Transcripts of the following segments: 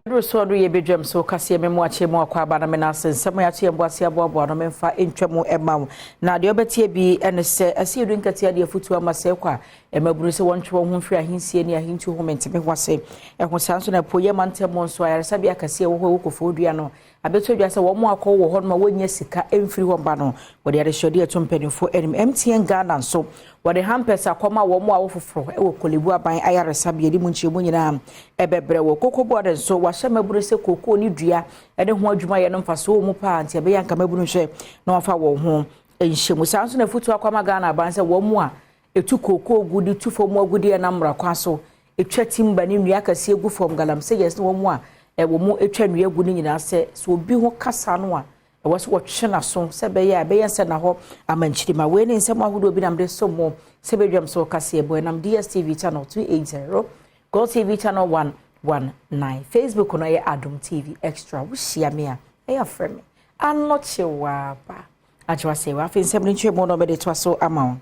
Duru soɔ no yɛ badwam so kaseɛ me mu akyɛ mu akɔ aba na me na ase nsɛm yɛato yɛn bo ase aboaboa no memfa ntwa mu ɛma wo. Na deɛ ɔbɛteɛ bi ɛne sɛ ɛsɛ yɛdu nkatia deɛ afutuo ama sɛ kɔ a mmabunu sɛ wɔntwe wɔn ho mfiri ahensie ne ahentuo ho mente me ho ase ɛho. Saa nso na apueeɛ mantam mu nso, ayaresabea akɛseɛ wɔ hɔ ɛwɔ Koforidua no abɛtɔ dwa sɛ wɔn akɔ wɔ hɔ nom a wɔnyɛ sika mfiri hɔ mba no, wɔde adehyɛdeɛ ɛto mpanimfoɔ anim. MTN Ghana nso wɔde hampers akɔma wɔn a wɔfoforɔ wɔ Korle Bu aban ayaresabea de mu. Nkyɛnmu nyinaa ɛbɛbrɛ wɔ. Cocoa Board nso wahyɛ mmabunu sɛ kookoo ne dua ne ho adwumayɛ no mfasoɔ wɔ mu paa, nti ɛbɛyɛ anka mmabunu hwɛ na wɔmfa wɔn ho nhyɛ mu. Saa nso na afutuo akɔma Ghana aban sɛ wɔn mu a ɛtu kookoo gu de tu fam agudeɛ nam mmara kwan so ɛtwa timber ne nnua akɛseɛ gu fam, galamsey yɛ, ne wɔn mu a ɛwɔ mu atwa nnua gu no nyinaa sɛ obi ho kasa no a, ɛwɔ sɛ wɔtwe n'aso sɛ ɛbɛyɛ a ɛbɛyɛ nsɛ na hɔ ama nkyirima. Wei ne nsɛm ahodoɔ bi nam de so mo sɛ bɛdwam so kaseɛ bɔ ɛnam DSTV channel 280, Go TV channel 119, Facebook no ɛyɛ Adom TV Extra. Wohyia me a, ɛyɛ afrɛ me Anɔkyewaaba agyewa sɛ afei nsɛm no nkyerɛ mu no bɛde toa so ama wo.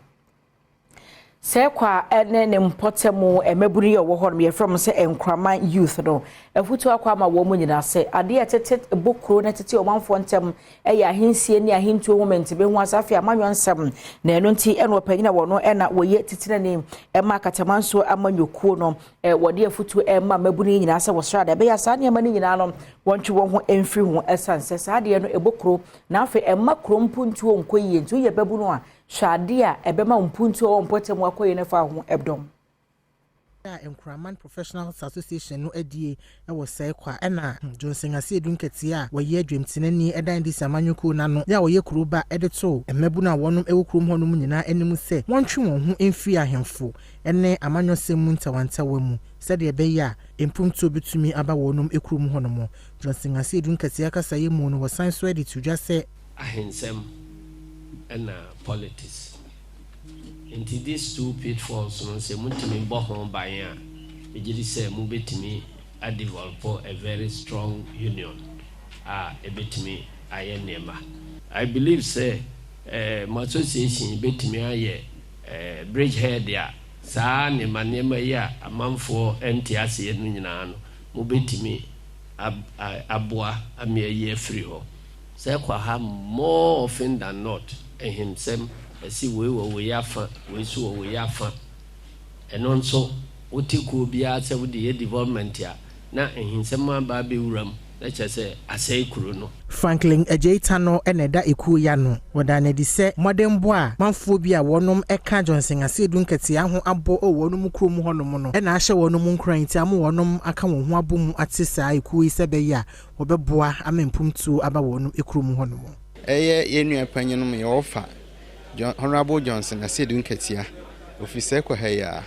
Sɛ kɔ a ɛne ne mpɔtam mmabunu yi a ɔwɔ hɔ no, yɛfrɛ mo sɛ Nkraman Youth no, afutuo akɔ ama wɔn mu nyinaa sɛ adeɛ a ɛtete bɔ kuro no, tete ɔmanfoɔ ntɛm ɛyɛ ahensie ne ahentuo ho mɛntebe ho ase, afei amanyɔ nsɛm. Na ɛno nti ɛna ɔpanyin a wɔno ɛna wɔyɛ titenani ɛma Akatamanso amanyɔkuo no wɔde afutuo ɛma mmabunu yi nyinaa sɛ wɔsra de ɛbɛyɛ saa nneɛma no nyinaa no, wɔntwe wɔn ho mfiri ho, ɛsiane sɛ saa adeɛ no ɛbɔ kuro na afei ɛma kuro mpuntuo nkɔ yie. Nti woyɛ babunu a, hwɛ adeɛ a ɛbɛma mpuntuo wɔ mpɔtam akɔ yie no, fa ho ɛdɔm. A Nkraman Professionals Association no adie wɔ sɛe kwa ɛna Johnson Asiedu Nketeɛ a wɔyɛ dwamtenani ɛdan de si amanyɔkuo n'ano yɛ a wɔyɛ kuro ba de to mmabunu a wɔnom wɔ kurom hɔnom nyinaa anim sɛ wɔntwe wɔn ho mfiri ahemfo ne amanyɔsɛm mu ntawantawa mu, sɛdeɛ ɛbɛyɛ a mpuntuo bɛtumi aba wɔnom kurom hɔnom. Johnson Asiedu Nketeɛ kasaeɛ mu no, wɔsan so de to dwa sɛ ahensɛm ɛna politics, nti these two pitfalls no, sɛ mutumi bɔ ho ban a, megye di sɛ mobɛtumi adevelop a very strong union a ɛbɛtumi ayɛ nneɛma. I believe sɛ mo association bɛtumi ayɛ bridge head a saa nneɛma yi a amanfoɔ nte aseɛ no nyinaa no, mobɛtumi aboa ama ayi afiri hɔ. Sɛ kɔ ha, more often than not, ahemsɛm ɛsi wei wɔ wei afa, wei so wɔ wei afa. Ɛno nso wote kuo biara sɛ wode yɛ development a, na ahensɛm aba abɛwura mu na kyerɛ sɛ asɛe kuro no. Franklin Agyeita no na ɛda ekuo ya no. Wɔda no adi sɛ mmɔdenbɔ a manfoɔ bi a wɔnom ka Johnson Asiedu Nketea ho abɔ wɔ wɔnom kurom hɔnom no na ahyɛ wɔnom nkuran, nti ama wɔnom aka wɔn ho abɔ mu ate saa ekuo yi sɛ ɛbɛyɛ a wɔbɛboa ama mpomtuo aba wɔnom kurom hɔnom. Ɛyɛ yɛn nua panyin mu yɛwɔ fa Honourable Johnson Asiedu Nketea ofiri sɛ kɔ ha yi a,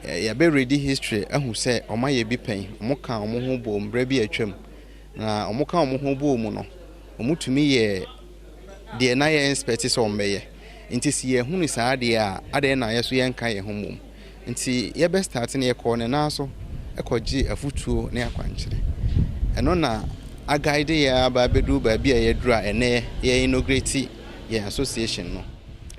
yɛbɛ read history ahu sɛ ɔmo ayɛ bi pɛn. Ɔmo ka ɔmo ho bɔ mmerɛ bi atwam na ɔmo ka ɔmo ho bɔ mu no, ɔmo tumi yɛ deɛ na yɛ expect sɛ ɔmo bɛyɛ. Nti si yɛhunu saa adeɛ a, adeɛ na yɛ so yɛnka yɛn ho mmom, nti yɛbɛ start no, yɛkɔɔ ne nan so ɛkɔgye afutuo ne akwankyerɛ. Ɛno na aguide yɛ aba abɛduru baabi a yɛduru a ɛnɛ yɛ inaugurate yɛn association no.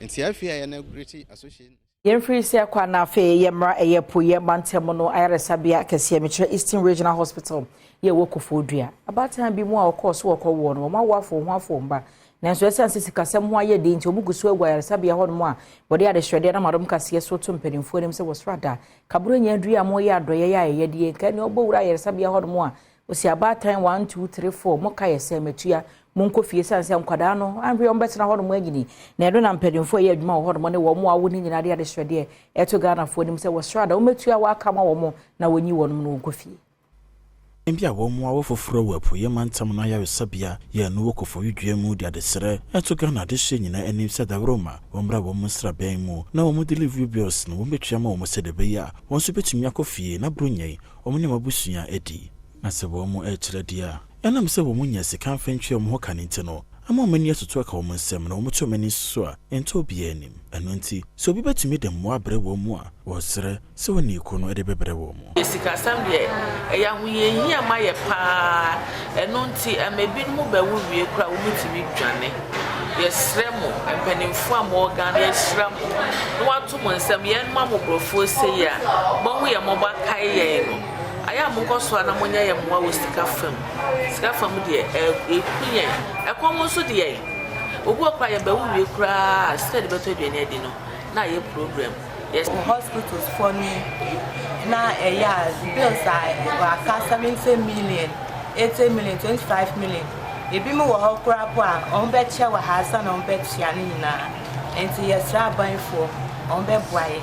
Nti afei a yɛ inaugurate association. Yɛmfiri sɛ kɔ na afei yɛmmra ɛyɛ Apueeɛ mantam no ayaresabea kɛseɛ, mekyerɛ Eastern Regional Hospital, yɛ wɔ Koforidua. Abaatan bi mu a wɔkɔɔ so wɔkɔwoɔ no, wɔn awo afɔ ho afɔ mba, nanso ɛsiane sɛ sikasɛm ho ayɛ den nti, wɔn gu so agu ayaresabea hɔnom a wɔde adehwɛdeɛ nam adom kaseɛ so to mpanimfoɔ anim sɛ wɔsoro ada kaburo nya adua a wɔyɛ adɔyɛ yɛ ayɛyɛdeɛ nka nea ɔbɔ wura ayaresabea hɔnom a osi abaatan 1 2 3 4, mo ka yɛ sɛ mɛtua, monkɔ fie, sane sɛ nkwadaa no ahwɛ wɔn bɛtena hɔnom anyini. Na ɛno na mpanimfoɔ yɛ adwuma wɔ hɔnom ne wɔn a awo ne nyinaa de adehwɛdeɛ ɛto Ghanafoɔ anim sɛ wɔsoro ada wɔmɛtua wɔaka ma wɔn na wɔnyi wɔnom no wɔnkɔ fie. Bi a wɔn mu awo foforɔ wɔ Apueeɛ mantam no ayaresabea yɛ no wɔ Koforidua mu de adesrɛ ɛto Ghana adehyeɛ nyinaa anim sɛ daworoma wɔmmra wɔn mu nsrabɛn mu na wɔn delivery bills no wɔn bɛtua ma wɔn, sɛdeɛ ɛbɛyɛ a wɔn nso bɛtumi akɔ fie na buro nyɛn wɔn ne wɔn abusua adi. Na sɛ wɔn mu ɛrekyerɛ deɛ a, ɛnam sɛ wɔn nya sika mfɛntwe wɔn ho ka ne nti no, ama wɔn ani atoto aka wɔn nsɛm na wɔn to wɔn ani so a ɛntɔ obiara anim. Ɛno nti sɛ obi bɛtumi de mmoa abrɛ wɔn mu a, wɔsrɛ sɛ wɔn eko no de bɛbrɛ wɔn mu. Sikasɛm deɛ, ɛyɛ ahohiahia ma yɛ paa. Ɛno nti ɛma ebinom bɛwo wie koraa, wɔn dwane. Yɛsrɛ mo, mpanimfoɔ a mowɔ Ghana, yɛhyira mo na wato mo nsɛm yɛn ma mo borɔfoɔ sei a moahu yɛn mmɔbɔ akae yɛn no ayɛ. Ɛyɛ a monkɔ so ara na monyɛ yɛn mmoa wɔ sika fam. Sika fam deɛ, ɛku yɛn. Ɛkɔm nso de yɛn. Obi wɔ hɔ koraa a, yɛbɛwo wie koraa a, sika a yɛde bɛtɔ aduane adi no, na ayɛ problem. Yɛ. Hospitals foɔ no na ɛyɛ a bills a aka 70 million, 80 million, 25 million. Ebi mu wɔ hɔ koraa po a wɔn bɛkyɛ wɔ ha ansa na wɔn bɛtua ne nyinaa. Nti yɛsrɛ abanfoɔ wɔn bɛboa yɛ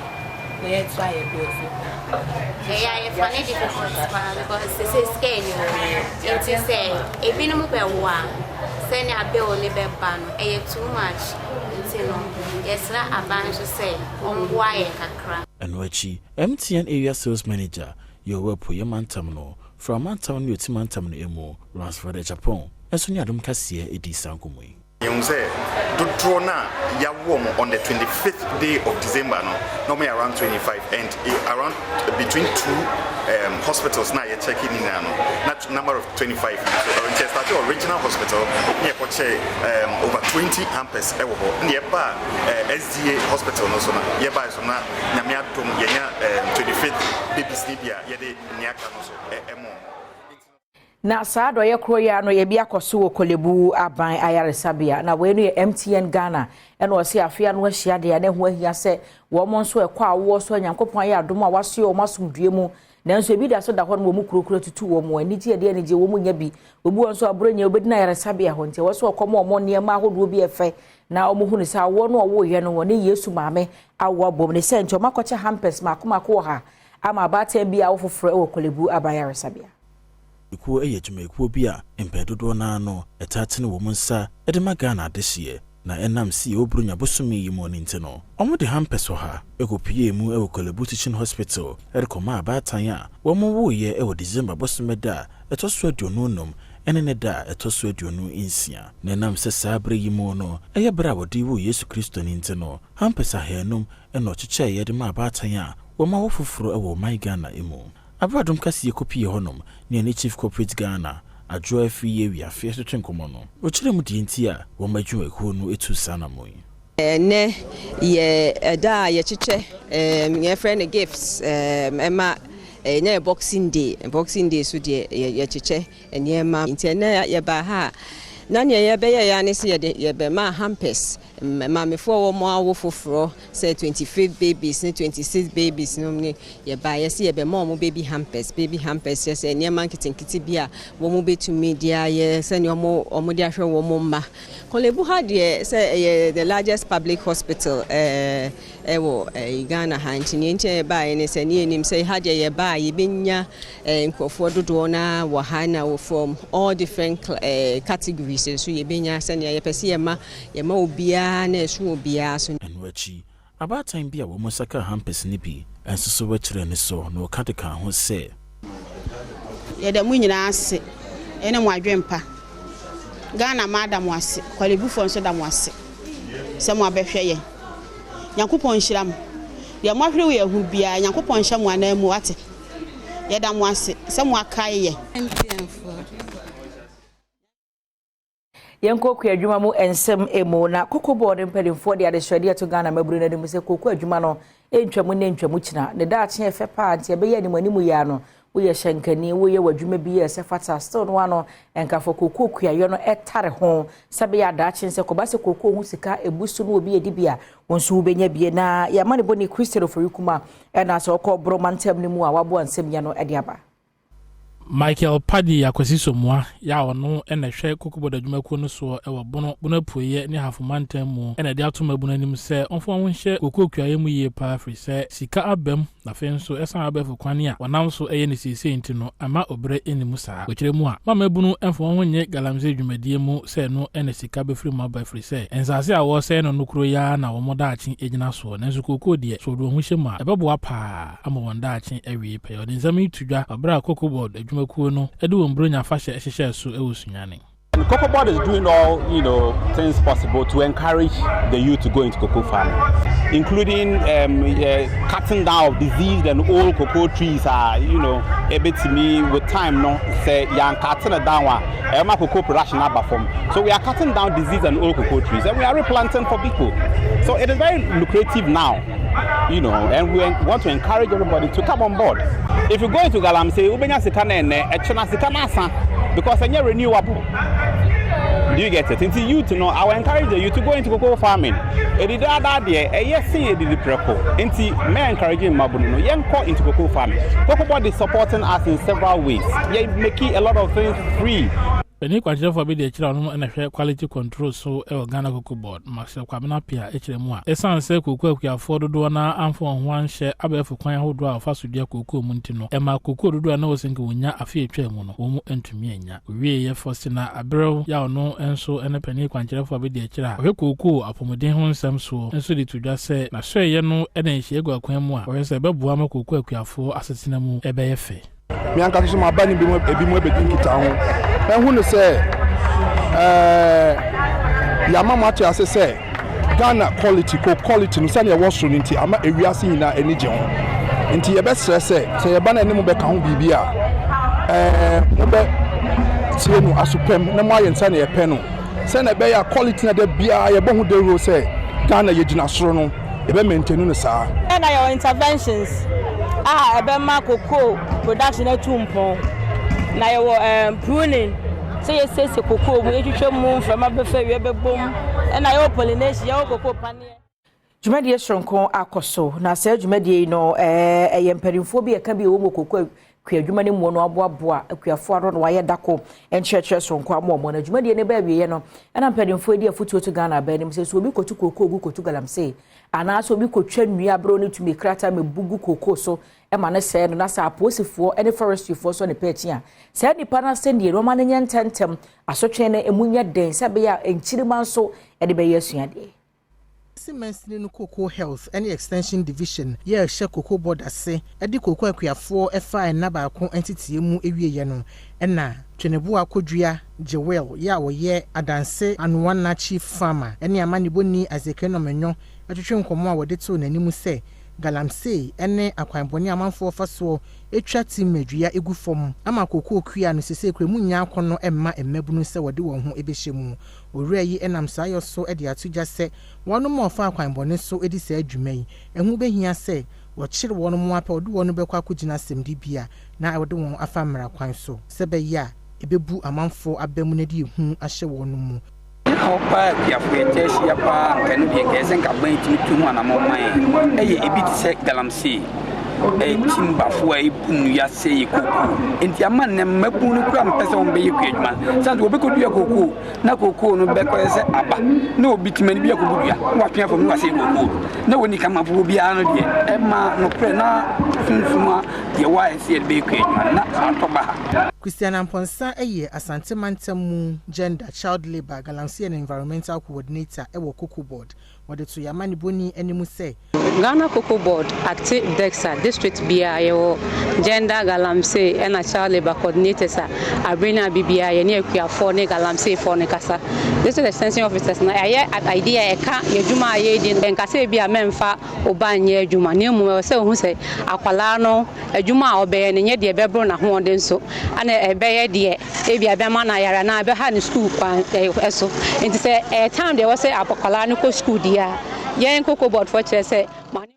na yɛtua yɛ bills no. Ɛyɛ a yɛfa ne difficult paa because sese sika nni hɔ nti sɛ ebinom bɛwo a sɛnea bill ne bɛba no ɛyɛ too much nti no yɛsrɛ aban nso sɛ ɔmboa yɛn kakra. Ɛno akyi, MTN Area Sales Manager yɛ ɔwɔ Apueeɛ Mantam no, Fra Mantam ne Oti Mantam no mu, Ransford Agyapong nso ne Adom Kaseɛ dii saa nkɔmmɔ yi. Yɛhu sɛ dodoɔ no a yɛawo wɔn on the 25th day of December no, na wɔyɛ around 25 and around between two hospitals na yɛ check ne nyinaa no, na number of 25 no so. Nti yɛ start wɔ regional hospital na yɛkɔkyɛ over 20 hampers wɔ hɔ, na yɛba SDA hospital no so no, yɛbae so na Nyame adom yɛnya 25th babies no bi a yɛde nea aka no so ɛma wɔn. Na saa adɔeɛ korɔ yi ara no ebi akɔ so wɔ Korle-Bu aban ayaresabea. Na wei no yɛ MTN Ghana ɛna ɔse afe ano ahyia deɛ na ɛho ahia sɛ wɔn nso ɛkɔ awoɔ so a Nyankopɔn ayɛ adom a wasoɛ wɔn asomdwoeɛ mu. Nanso ebi da so da hɔ no wɔn kurokuro tutu wɔn anigye ɛde anigye wɔn nya bi. Obi wɔ nso aborɔ nyɛ obɛdi no ayaresabea hɔ nti ɛwɔ sɛ ɔkɔma wɔn nneɛma ahodoɔ bi ɛfɛ na wɔn hunu sɛ awoɔ no ɔwoeɛ no wɔne Yesu maame awoɔ abom ne sɛ nti wɔn akɔkyɛ hampers mako mako wɔ ha ama abaatan bi a awo foforɔ wɔ Korle-Bu aban ayaresabea. Ekuo yɛ dwumayɛkuo bi a mpɛn dodoɔ no ara no ɛtaa tene wɔn nsa de ma Ghana adehyeɛ, na ɛnam sɛ yɛwɔ Buronya bosome yi mu no nti no, wɔde hampers ɔha kɔpuee mu wɔ Korle-Bu Teaching Hospital de kɔmaa abaatan a wɔwoeɛ wɔ December bosome da a ɛtɔ so 25 ne ne da a ɛtɔ so 26. Na ɛnam sɛ saa berɛ yi mu no yɛ berɛ a wɔde woo Yesu Kristo no nti no, hampers 500 na ɔkyekyɛeɛ de maa abaatan a wɔawo foforɔ wɔ ɔman Ghana mu. Bere a Dom Kɛseɛ kɔpuee hɔnom ne ɛne Chief Corporate Ghana, Adwoa Afriyie Wiafe retwetwe nkɔmmɔ no, ɔkyerɛɛ mu deɛ nti a wɔn adwumakuo no tuu saa anammɔn yi. Ɛnnɛ yɛ ɛda a yɛkyekyɛ nea yɛfrɛ no gifts ɛma ɛnɛ yɛ Boxing Day. Boxing Day so deɛ yɛkyekyɛ nneɛma. Nti ɛnnɛ yɛbaa ha a, na nea yɛbɛyɛeɛ ara ne sɛ yɛde yɛbɛmaa hampers Maamefoɔ a wɔn awo foforɔ sɛ 25 babies ne 26 babies nom ne yɛbaeɛ sɛ yɛbɛma wɔn baby hampers. Baby hampers kyerɛ sɛ nneɛma nketenkete bi a wɔn bɛtumi de ayɛ sɛdeɛ wɔn de ahwɛ wɔn mma. Korle-Bu ha deɛ sɛ ɛyɛ the largest public hospital ɛwɔ Ghana ha nti nea nti a yɛbaeɛ ne sɛ ne yɛnim sɛ ha deɛ yɛba a yɛbɛnya nkurɔfoɔ dodoɔ no ara wɔ ha na wɔ from all different categories nso yɛbɛnya sɛnea yɛpɛ sɛ yɛma Yɛma obiara na ɛso obiara so. Ɛno akyi, abaatan bi a wɔn nsa kaa hampers no bi nso so kyerɛɛ ne so, na ɔka de kaa ho sɛ. Yɛda mo nyinaa ase ɛne mo adwempa. Ghana maa da mo ase, Korle-Bufoɔ nso da mo ase sɛ mo abɛhwɛ yɛn. Nyankopɔn nhyira mo. Deɛ moahwere wɔ yɛn ho biara, Nyankopɔn nhyɛ mo ananmu, wate? Yɛda mo ase sɛ mo akae yɛn. MTN foɔ. Yɛnkɔ kuadwuma mu nsɛm mu na Cocoa Board mpanimfoɔ de adesrɛdeɛ to Ghana mmabunu no anim sɛ kooko adwuma no ntwa mu ne ntwa mu kyina ne daakye ɛfɛ paa nti ɛbɛyɛ anim anim yi ano woyɛ hyɛnkani woyɛ w'adwuma bi yɛ sɛ fata still no ano nkafo kooko kuayɔ no ɛtare ho sɛ bɛyɛ adaakye sɛ kɔba sɛ kooko ho sika ebu so no obi edi bi a wɔn nso wobɛnya bie na yɛama ne bɔ ne Christian Ofori-Kuma ɛna sɛ ɔkɔ borɔ mantam no mu a waboa nsɛm yɛ no ɛde aba. Michael Paddy Akwasi Somoa yɛ a ɔno na ɛhwɛ Cocoa Board adwumakuo no soɔ wɔ Bono, Bono Apueeɛ ne Ahafo mantam mu na ɛde ato mmabunu anim sɛ wɔmfa wɔn ho nhyɛ kookoo kuayɛ mu yie paa firi sɛ sika aba mu na afei nso ɛsiane abɛɛfo kwan a wɔnam so yɛ no seesei nti no ɛmma ɔbrɛ nni mu saa. Wɔkyerɛ mu a, mma mmabunu mfa wɔn ho nnye galamsey dwumadie mu sɛ ɛno na sika bɛfiri mu aba ɛfiri sɛ nsaase a wɔresɛe no no kuro yi ara na wɔn daakye gyina soɔ nanso kookoo deɛ sɛ wɔde wɔn ho hyɛ mu a ɛbɛboa paa ama wɔn daakye awie pɛyɛ. Ɔde nsɛm yi to dwa wɔ bere a Cocoa Board adwumakuo no de wɔn Buronya afahyɛ hyehyɛɛ so wɔ Sunyani. Cocoa Board is doing all you know things possible to encourage the youth to go into cocoa farming, including um, uh, cutting down of diseased and old cocoa trees. Are you know ebetumi with time no sɛ yan cutting it down a ɛma cocoa production aba fam. So we are cutting down diseased and old cocoa trees and we are replanting for people. So it is very lucrative now, you know, and we want to encourage everybody to come on board. If you go into galamsey, wobɛnya sika no ɛnɛ, ɛkyena sika no asa because ɛnyɛ renewable. Do you get it? Nti youth no, I will encourage the youth to go into cocoa farming. Edidi ada deɛ ɛyɛ sen edidi prɛko. Nti mɛ encourage mmabunu no, yɛnkɔ into cocoa farming. Cocoa Board is supporting us in several ways. Yɛ making a lot of things free. Panin kwankyerɛfoɔ bi de akyerɛ ɔno na hwɛ quality control so wɔ Ghana Cocoa Board, Maxwell Kwabena Appiah kyerɛ mu a, ɛsiane sɛ kookoo akuafoɔ dodoɔ no ara amfa wɔn ho anhyɛ abɛɛfo kwan ahodoɔ a wɔfa so dua kookoo mu nti no, ɛmaa kookoo dodoɔ a na wɔsɛ nka wɔnya afe a ɛtwaa mu no, wɔn antumi annya. Ɔwieeɛ Faustina Aberew yi a ɔno nso ne panin kwankyerɛfoɔ abɛdi akyire a ɔhwɛ kookoo apɔmuden ho nsɛm soɔ nso de to dwa sɛ n'asoɛeɛ no na nhyiagu akwan mu a ɔhwɛ sɛ ɛbɛboa ma kookoo akuafoɔ asetena mu bɛyɛ fɛ. Me ankasa nso maba ne binom ebinom abɛdi nkitaho. Mahu no sɛ ɛɛ yɛama mo ate ase sɛ Ghana quality, coke quality no sɛnea ɛwɔ soro no nti ama ewiase nyinaa ani gye ho. Nti yɛbɛsrɛ sɛ sɛ yɛba na ɛne mo bɛka ho biribi a ɛɛ mobɛ tie no aso pɛm na moayɛ no sɛnea yɛpɛ no sɛnea ɛbɛyɛ a quality na da biara yɛbɔ ho dawuro sɛ Ghana yɛgyina soro no. Yɛbɛ maintain no saa. Na yɛwɔ interventions a ɛbɛma cocoa production atu mpɔn. Na yɛwɔ um, pruning, sɛ yɛsiesie cocoa mu, yɛtwitwa mu, mframa bɛfa awia bɛbɔ mu. Ɛna yɛwɔ pollination, yɛwɔ cocoa paneɛ. Dwumadie soronko akɔ so, na saa dwumadie yi no ɛyɛ mpanimfoɔ bi ɛka bi ɛwɔ mu koko kuadwuma no mu no aboaboa akuafoɔ ano na wayɛ dako nkyerɛkyerɛ soronko ama wɔn. Na dwumadie no bɛɛ awieɛ no, ɛna mpanimfoɔ di afotuo to Ghana abɛn anim sɛ sɛ obi kɔtu kookoo gu kɔtu galamsey anaasɛ obi kɔtwa nnua aberɛ no tumi krataa mɛbu gu kookoo so ma no sɛe no, na sɛ apolisifoɔ ne forestryfoɔ sɔ ne pɛ akyi a, saa nipa no asɛnnie no ɔma no nyɛ ntɛntɛm, asotwe no emu nyɛ den sɛ ɛbɛyɛ a nkyirima nso de bɛyɛ asuadeɛ. Kumasi Mansini no Cocoa Health ne Extension Division yɛ rehyɛ Cocoa Board ase de kooko akuafoɔ faa nna baako nteteɛ mu wieɛ no na Tweneboa Kodua Jewel yɛ a ɔyɛ Adanse Anoana Chief Farmer ne amanebɔni Isaac Enom-Enyo twetwe nkɔmmɔ a wɔde too n'anim sɛ galamsey ne akwan bɔne a amanfoɔ fa soɔ twa timber dua gu fam ama kookoo kua no sesei kura mu nnya akɔnnɔ mma mmabunu sɛ wɔde wɔn ho bɛhyɛ mu. Owura yi nam saa yɔ so de ato dwa sɛ wɔnom a wɔfa akwanbɔne so di saa dwuma yi, ɛho bɛhia sɛ wɔkyere wɔnom ara pɛ wɔde wɔnom bɛkɔ akɔgyina asɛmdibea na wɔde wɔn afa mmara kwan so sɛ ɛbɛyɛ a ɛbɛbu amanfoɔ aba mu na ɛde ehu ahyɛ wɔnom mu. Haw paa a akuafo yɛtaa hyia paa anka ɛno deɛ nka ɛsɛ nka aban tumi tu ho anamɔn ma yɛn ɛyɛ ebi te sɛ galamsey, ɛyɛ timbafo a ebu nnua sɛ yɛ kookoo. Nti ama nnɛ mmabun no koraa mpɛ sɛ wɔbɛyɛ kua adwuma. Sane sɛ wɔbɛkɔdua kookoo na kookoo no bɛkɔyɛ sɛ aba na obi temani bi akɔbu dua na watwe afam na wasɛe kookoo no na wɔnni kamafoɔ biara no deɛ ɛma nokorɛ na sunsum a deɛ wɔ a ɛsɛ yɛde bɛyɛ kua adwuma no na atɔ baha. Christian Amponsah yɛ Asante Mantam mu Gender, Child Labour, Galamsey and Environmental Coordinator wɔ Cocoa Board. Wɔde to yɛn amanebɔni anim sɛ. Ghana Cocoa Board acte desk a district biara yɛwɔ Gender, Galamsey ɛna Child Labour Coordinators a abere ne abe biara yɛne akuafoɔ ne Galamseyfoɔ no kasa. District Extension Officers no ɛyɛ idea a ɛka yɛn adwuma a yɛredi no. Yɛnka sɛ ebia mɛmfa wo ba nyɛ adwuma na mmom ɛwɔ sɛ wohu sɛ akwadaa no adwuma a ɔbɛyɛ no nyɛ deɛ ɛbɛboro n'ahoɔden so ɛna ɛbɛyɛ deɛ ebia ɛbɛma no ayare anaa ɛbɛha ne sukuu kwan so. Nti sɛ ɛyɛ time deɛ ɛwɔ sɛ akwadaa no kɔ sukuu deɛ a, yɛn Cocoa Board foɔ kyerɛ sɛ ma ne.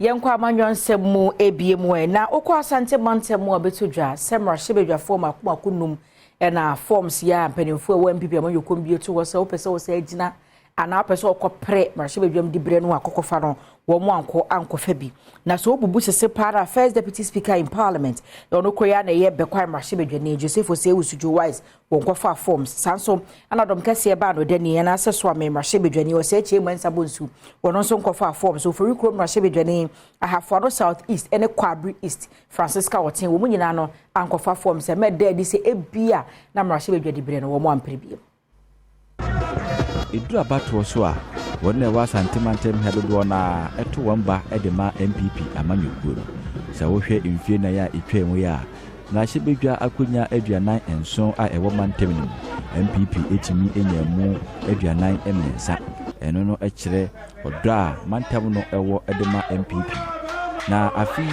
Yɛnkɔ amanyɔ nsɛm mu ebie mu ɛ. Na wokɔ Asante mantam mu a bɛto dwa sɛ mmarahyɛbadwafoɔ mako mako num ɛna forms yi a mpanimfoɔ ɛwɔ NPP amanyɔkuo mu bi to hɔ sɛ wopɛ sɛ wo sɛ agyina anaa wopɛ sɛ ɔkɔpere mmarahyɛbadwam diberɛ no akɔkɔfa no, wɔn ankɔ ankɔfa bi. Na sɛ wobubu sese paa na first deputy speaker in parliament na ɔno koraa na ɛyɛ Bɛkwae mmarahyɛbadwani Joseph Osei Owusu Joe Wise, wɔn kɔfa forms. Saa nso ana dɔm kɛseɛ baa no dani anaasɛ so ame mmarahyɛbadwani Osei Kyei Mensah Bonsu, wɔn nso nkɔfa forms. Ofori Kurom mmarahyɛbadwani Ahafoano South East ne Kwabre East Francisca Ɔten, wɔn nyinaa no ankɔfa forms. Ɛmɛ da adi sɛ ebia na mmarahyɛbadwa diberɛ no wɔn ampere bio. Ɛduru abatoɔ so a, wɔn a ɛwɔ Asante mantam ha dodoɔ no ara to wɔn ba de ma NPP amanyɔkuo no. Sɛ wohwɛ mfie nnan a ɛtwaa mu yi a, mmarahyɛbadwa akonnwa 47 a ɛwɔ mantam no mu. NPP tumi nyaa mu 43. Ɛno no kyerɛ ɔdɔ a mantam no wɔ de ma NPP. Na afe yi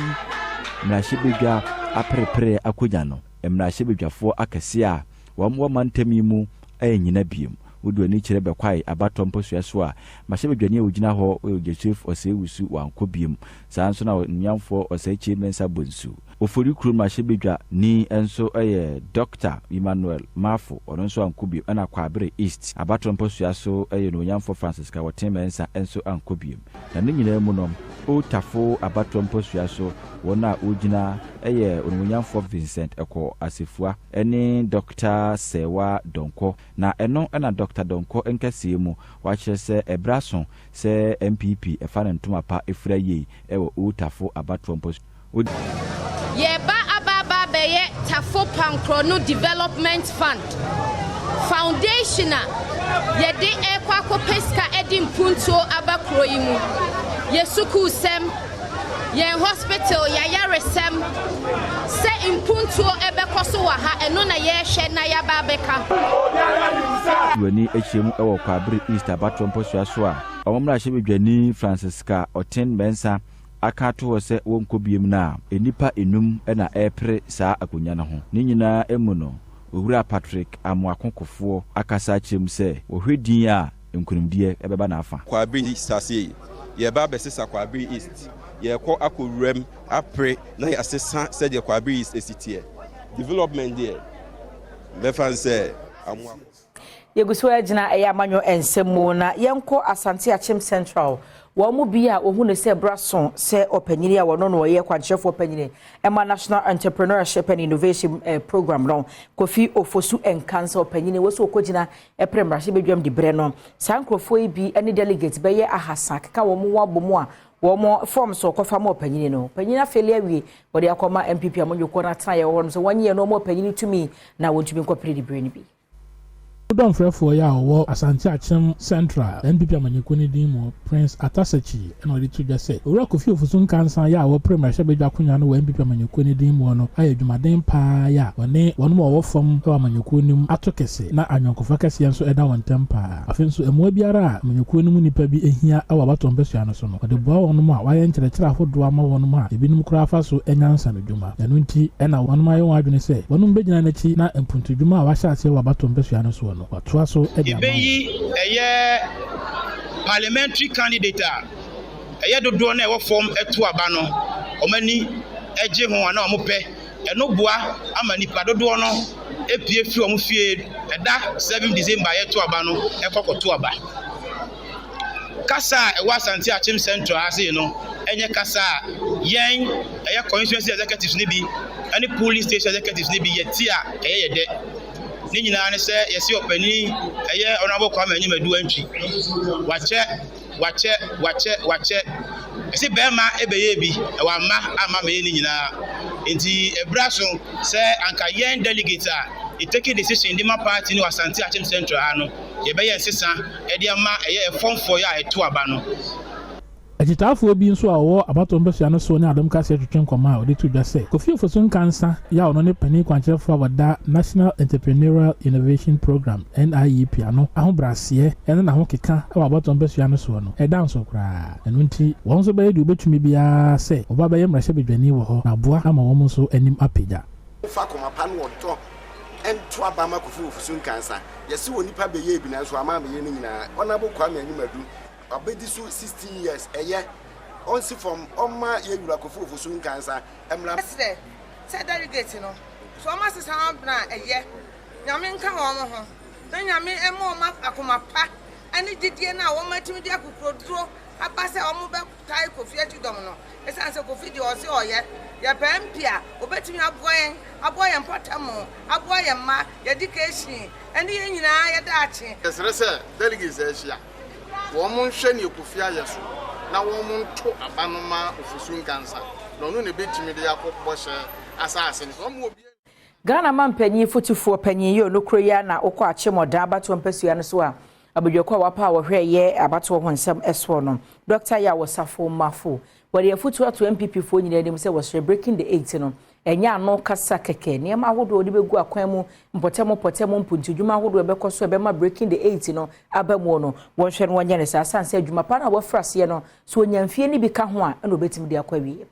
mmarahyɛbadwa aperepereɛ akonya no, mmarahyɛbadwafoɔ akɛseɛ a wɔwɔ mantam yi mu annyina biom. Wode w'ani kyerɛ Bɛkwae abatoɔ mpɔsoa so a, mmarahyɛbadwani a ɔgyina hɔ yɛ Joseph Osei Wusu, wankɔ biom. Saa ara nso na Onuamfoɔ Osei Kyei Mensah Bonsu. Ofori Kuro mmarahyɛbadwa ni nso yɛ Dɔkta Emmanuel Marfo, ɔno nso ankɔ bio, ɛna Kwaabere East abatoɔ mpɔsoa so yɛ Onuonyamfoɔ Francis Kawɔten Mensah nso ankɔ bio. Na ne nyinaa mu no, Old Tafo abatoɔ mpɔsoa so wɔn a wɔgyina yɛ Onuonyamfoɔ Vincent Ɛkɔ Asefua ne Dɔkta Sɛɛwa Donkor. Na ɛno na Dɔkta Donkor nkɛseɛ mu wakyerɛ sɛ ɛberɛ aso sɛ NPP fa ne ntoma pa fira yie wɔ Old Tafo abatoɔ mpɔsoa. Yɛreba aba aba abɛyɛ Tafo Pankrɔno Development Fund Foundation a yɛde rekɔ akɔpɛ sika de mpuntuo aba kuro yi mu. Yɛ sukuusɛm, yɛn hospital, y'ayaresɛm, sɛ mpuntuo bɛkɔ so wɔ ha, ɛno na yɛrehwɛ na yɛaba abɛka. W'ani ahyia mu wɔ Kwaabere East abatoɔ mpɔsoa so a, wɔn mmarahyɛbadwani Francisca Oteng Mensah aka ato hɔ sɛ wɔnkɔ biom no a, nnipa nnum na ɛrepere saa akonnwa no ho. Ne nyinaa mu no, Owura Patrick Amoako Kofoɔ akasa akyerɛ mu sɛ wɔhwɛ din a nkunimdie bɛba n'afa. Kwaabere East ase yi, yɛreba abɛsesa Kwaabere East. Yɛrekɔ akɔ wuram apere na yɛasesa sɛdeɛ Kwaabere East si teɛ. Development deɛ, mɛfa no sɛ Amoako. Yɛgu so ara gyina ɛyɛ amanyɔ nsɛm mu na yɛnkɔ Asante Akyem Central. Wɔn mu bi a wɔhu no sɛ bra so sɛ ɔpanyini a wɔno no ɔyɛ kwankyerɛfoɔ panyini ɛma National Entrepreneurship and Innovation eh, Program no, Kofi Ofosu Nkansah ɔpanyini wɔ so ɔkɔgyina ɛpere mmarahyɛbadwam diberɛ no. Saa nkurɔfoɔ yi bi ne delegate bɛyɛ ahasa keka wɔn ho abɔ mu a wɔn forms ɔkɔfa ma ɔpanyini no. Ɔpanyini afeli awie wɔde akɔma NPP amanyɔkuo no atenaeɛ wɔ hɔ no sɛ wɔnyɛ no wɔn ɔpanyini tumi na wɔntumi nkɔpere diberɛ no bi. Dɔmfrɛfoɔ yi a ɔwɔ Asante Akyem Central NPP amanyɔkuo no din mu, Prince Atta Sekyi na ɔde to dwa sɛ, Owura Kofi Ofosu Nkansah yɛ a ɔrepere mmarahyɛbadwa akonwa no wɔ NPP amanyɔkuo no din muɔ no ayɛ adwumaden pa ara yɛ a ɔne wɔnom a wɔwɔ fam wɔ amanyɔkuo no mu ato kɛse na ayɔnkofa kɛseɛ nso da wɔn ntam pa ara. Afei nso mmoa biara a amanyɔkuo no mu nnipa bi hia wɔ abatoɔ mpasua no so no, ɔde boa wɔnom a wɔayɛ nkyerɛkyerɛ ahodoɔ ama wɔnom a ebinom koraa fa so nya nsanodwuma. Ɛno nti na wɔnom ayɛ wɔn adwene sɛ wɔnom bɛgyina n'akyi na mpuntudwuma a wɔahyɛ aseɛ wɔ abatoɔ mpasua no soɔ no, wɔatoa so de ama wɔn. Yɛbɛyi ɛyɛ parliamentary candidate a ɛyɛ dodoɔ no a ɛwɔ fam to aba no wɔn ani gye ho anaa wɔn pɛ. Ɛno boa ama nipa dodoɔ no pue firi wɔn fie ɛda 7 December a yɛto aba no kɔ kɔto aba. Kasa a ɛwɔ Asante Akyem Central ha sei no nyɛ kasa a yɛn ɛyɛ constituency executives no bi ne polling station executives no bi yɛte a ɛyɛ yɛ dɛ. Ne nyinaa ne sɛ yɛse ɔpanin ɛyɛ Honourable Kwame Anyim Adu Antwi. Wakyɛ, wakyɛ, wakyɛ, wakyɛ. Ɛse bɛrima ɛbɛyɛ bi, ɛwɔ amma amma mɛyɛ ne nyinaa. Nti ɛberɛ aso sɛ anka yɛn delegates a yɛ take decision de ma party no wɔ Asante Akyem Central ha no, yɛbɛyɛ nsesa de ama ɛyɛ ɛfɔmfɔeɛ a ɛto aba no. Akyitaafoɔ bi nso a wɔwɔ abatoɔ mpasua no so ne Adom Kaseɛ twetwe nkɔmmɔ a wɔde to dwa sɛ, Kofi Ofosu Nkansah yi a ɔno ne panin kwankyerɛfoɔ a wɔda National Entrepreneurial Innovation Programme, NIEP, ano ahobrɛaseɛ ne n'ahokeka wɔ abatoɔ mpasua no soɔ no, ɛda nso koraa. Ɛno nti, wɔn nso bɛyɛ deɛ wɔbɛtumi biara sɛ wɔba bɛyɛ mmarahyɛbadwani wɔ hɔ na aboa ama wɔn nso anim apagya. Momfa koma pa ne ɔdɔ nto aba mma Kofi Ofosu Nkansah. Yɛse onipa bɛyɛɛ bi nanso wamma ammɛyɛ ne nyinaa. Honourable Kwame Anyim Adu, wabɛdi so 16 years, ɛyɛ. Ɔnsi fam, ɔmma yɛn wura Kofi Ofosu Nkansah mmra. Yɛsrɛ sɛ delegate no sɛ wɔn asesa wɔn abena a ɛyɛ, Nyame nka wɔn ho na Nyame mma wɔn akoma pa ne gyidie no a wɔn atumi de akokoroduro aba sɛ wɔn bɛ tae Kofi akyi dɔm no, ɛsiane sɛ Kofi deɛ ɔse ɔyɛ, yɛpɛ MP a ɔbɛtumi aboa yɛn, aboa yɛn mpɔtamu, aboa yɛn mma, yɛn education, ɛne yɛn nyinaa yɛ daakye. Yɛsrɛ sɛ delegates a ahyia, wɔn nhwɛ nea Kofi ayɛ so na wɔn nto aba no ma Ofosu Nkansah, na ɔno na ɛbɛtumi de akɔ bɔhyɛ asase no so. Wɔn obiara. Ghana manpanyin fotufoɔ panyin yi onokoro yi ara na wokɔ Akyem Ɔdan abatoɔ mpasua no so a abadwako a wapa a wɔhwɛ yɛ abatoɔ ho nsɛm soɔ no, Dɔkta Yaw Osafo Mafo. Wɔde afotuo ato NPP foɔ nyinaa anim sɛ wɔsrɛ Breaking the Eight no. Ɛnyɛ ano kasa kɛkɛ, nneɛma ahodoɔ wɔde bɛgu akwan mu, mpɔtam mpɔtam mpuntudwuma ahodoɔ ɛbɛkɔ so ɛbɛma Breaking the Eight no aba mu no, wɔnhwɛ no wɔnyɛ ne saa, asan sɛ adwuma pa no a wɔafiri aseɛ no so onya mfie no bi ka ho a, ɛna obɛtumi de akɔ awie.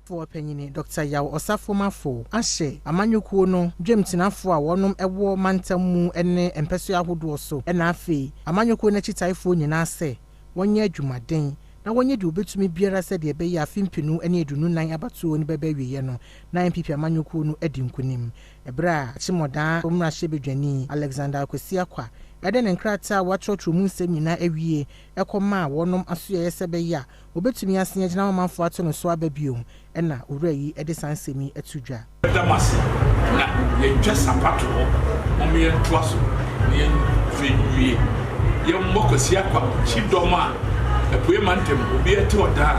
Foɔ panyini Dr. Yaw Osafo-Maafo ahyɛ amanyɔkuo no dwamtenafoɔ a wɔnom wɔ mantam mu ne mpɛsoa ahodoɔ so na afei amanyɔkuo no akyitaefoɔ nyinaa sɛ wɔnyɛ adwumaden na wɔnyɛ deɛ wɔbɛtumi biara sɛdeɛ ɛbɛyɛ afe 2024 abatoɔ no bɛba awieɛ no na NPP amanyɔkuo no adi nkonim. Ɛberɛ a Akyemmɔdaa mmarahyɛbadwani Alexander Akwasi Akwa de ne nkrataa a wɔatwerɛtwerɛ mu nsɛm nyinaa awie kɔmaa wɔnom asoɛeɛ sɛ ɛbɛyɛ a wɔbɛtumi asen agyina hɔ manfoɔ ato no so aba bio na owura yi de saa nsɛm yi ato dwa. Yɛda mo ase na yɛntwa sapa to hɔ, mom yɛntoa so na yɛmfa nwie. Yɛmmɔ Kwasi Akwa kyidɔm a Apuei mantam obiara te ɔda a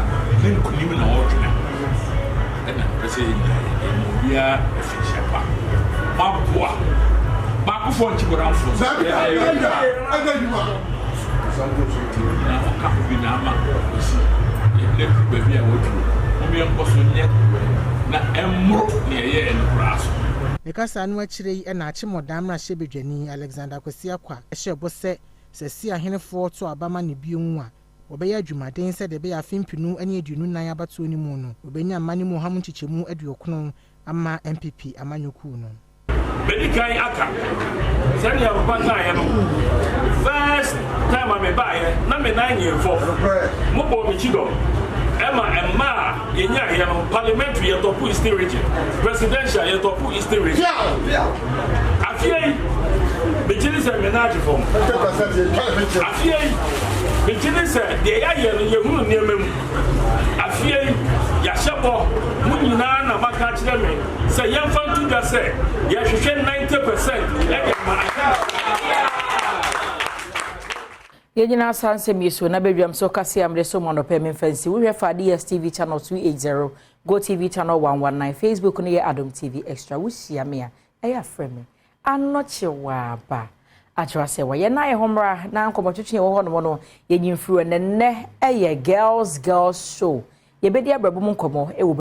ne nkunim na ɔretwɛn. Ɛna mepɛ sɛ yɛn nyinaa yɛ yɛma obiara afinhyia pa. Moaboa baakofoɔ nkye bɔdamfoɔ so. Nti mo nyinaa moka ho bi na ama Kwasi yɛn aduru baabi a waduru. Mom yɛnkɔ so nyɛ na ɛmmoro nea ɛyɛɛ no koraa so. Ne kasa no akyire yi na Akyemmɔdaa mmarahyɛbadwani Alexander Kwasi Akwa hyɛɛ bɔ sɛ sɛ Siahenefoɔ to aba ma no bio a, wɔbɛyɛ adwumaden sɛdeɛ ɛbɛyɛ afe 2024 abatoɔ no mu no, wɔbɛnya mma no mu ɔha mu nkyekyɛmu 90 ama NPP amanyɔkuo no. Medi kan aka sɛnea papa kaeɛ no, first time a mebaeɛ na me nan nyee fam. Mobɔɔ me kyidɔm ɛma mma a yɛnyaeɛ no, parliamentary yɛtɔpo Eastern Region, presidential yɛtɔpo Eastern Region. Afei yi, megye di sɛ me nan agye fam. Afei yi, megye di sɛ deɛ yɛayɛ no yɛhunu nneɛma mu. Afei yi, yɛahyɛ bɔ, mo nyinaa na maka akyerɛ me sɛ yɛmfa nto dwa sɛ yɛhwehwɛ 90% de ama Akanfoɔ. Yɛnyina saa nsɛm yi so na badwam so kase a mede so mo anɔpɛ memfa nsi wohwɛ fa DSTV channel 280, GoTV channel 119, Facebook no yɛ Adom TV Extra. Wohyia me a, ɛyɛ afrɛ me Anɔkye Waaba akyerɛ sɛ wɔyɛ na yɛ ho mmra na nkɔmmɔtwetwe wɔ hɔ nom no yɛnyi mfiri. Ɛnɛ ɛyɛ Girls Girls Show, yɛbɛdi abrabɔ mu nkɔmmɔ ɛwɔ